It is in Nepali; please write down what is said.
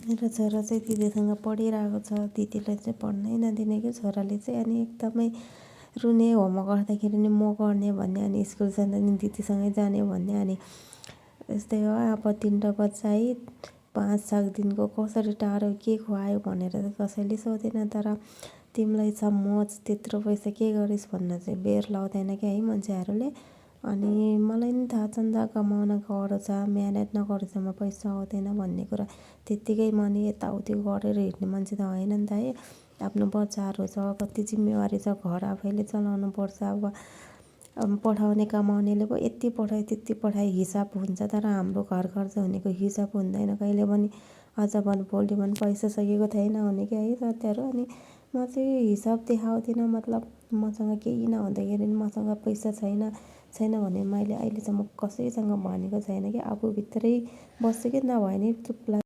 मेरो छोरा चाहिँ दिदीसँग पढिरहेको छ। दिदीले चाहिँ पढ्नै नदिने क्या छोराले चाहिँ। अनि एकदमै रुने, होमवर्क गर्दाखेरि नि म गर्ने भन्ने, अनि स्कुल जाँदा नि दिदीसँगै जाने भन्ने। अनि यस्तै हो, अब 3टा बच्चा है, 5-7 दिनको कसरी टाढो के खुवायो भनेर चाहिँ कसैले सोधेन। तर तिमीलाई छ मोज, त्यत्रो पैसा के गरिस् भन्न चाहिँ बेर लाउँदैन क्या है मान्छेहरूले। अनि मलाई नि थाहा छ नि त, कमाउन गाह्रो छ, मिहिनेत नगरेसम्म पैसा आउँदैन भन्ने कुरा। त्यत्तिकै मनी यताउति गरेर हिँड्ने मान्छे त होइन नि त है। आफ्नो बच्चाहरू छ, कति जिम्मेवारी छ, घर आफैले चलाउनु पर्छ। अब पठाउने कमाउनेले पो यति पठायो त्यति पठायो हिसाब हुन्छ। तर हाम्रो घर खर्च हुनेको हिसाब हुँदैन कहिले पनि। अझ भोलि पैसा सकिएको छैन हुने क्या है साथीहरू। अनि म चाहिँ हिसाब देखाउँदिनँ, मतलब मसँग केही नहुँदाखेरि नि मसँग पैसा छैन भने मैले अहिलेसम्म कसैसँग भनेको छैन कि। आफूभित्रै बस्छु कि नभए नि चुप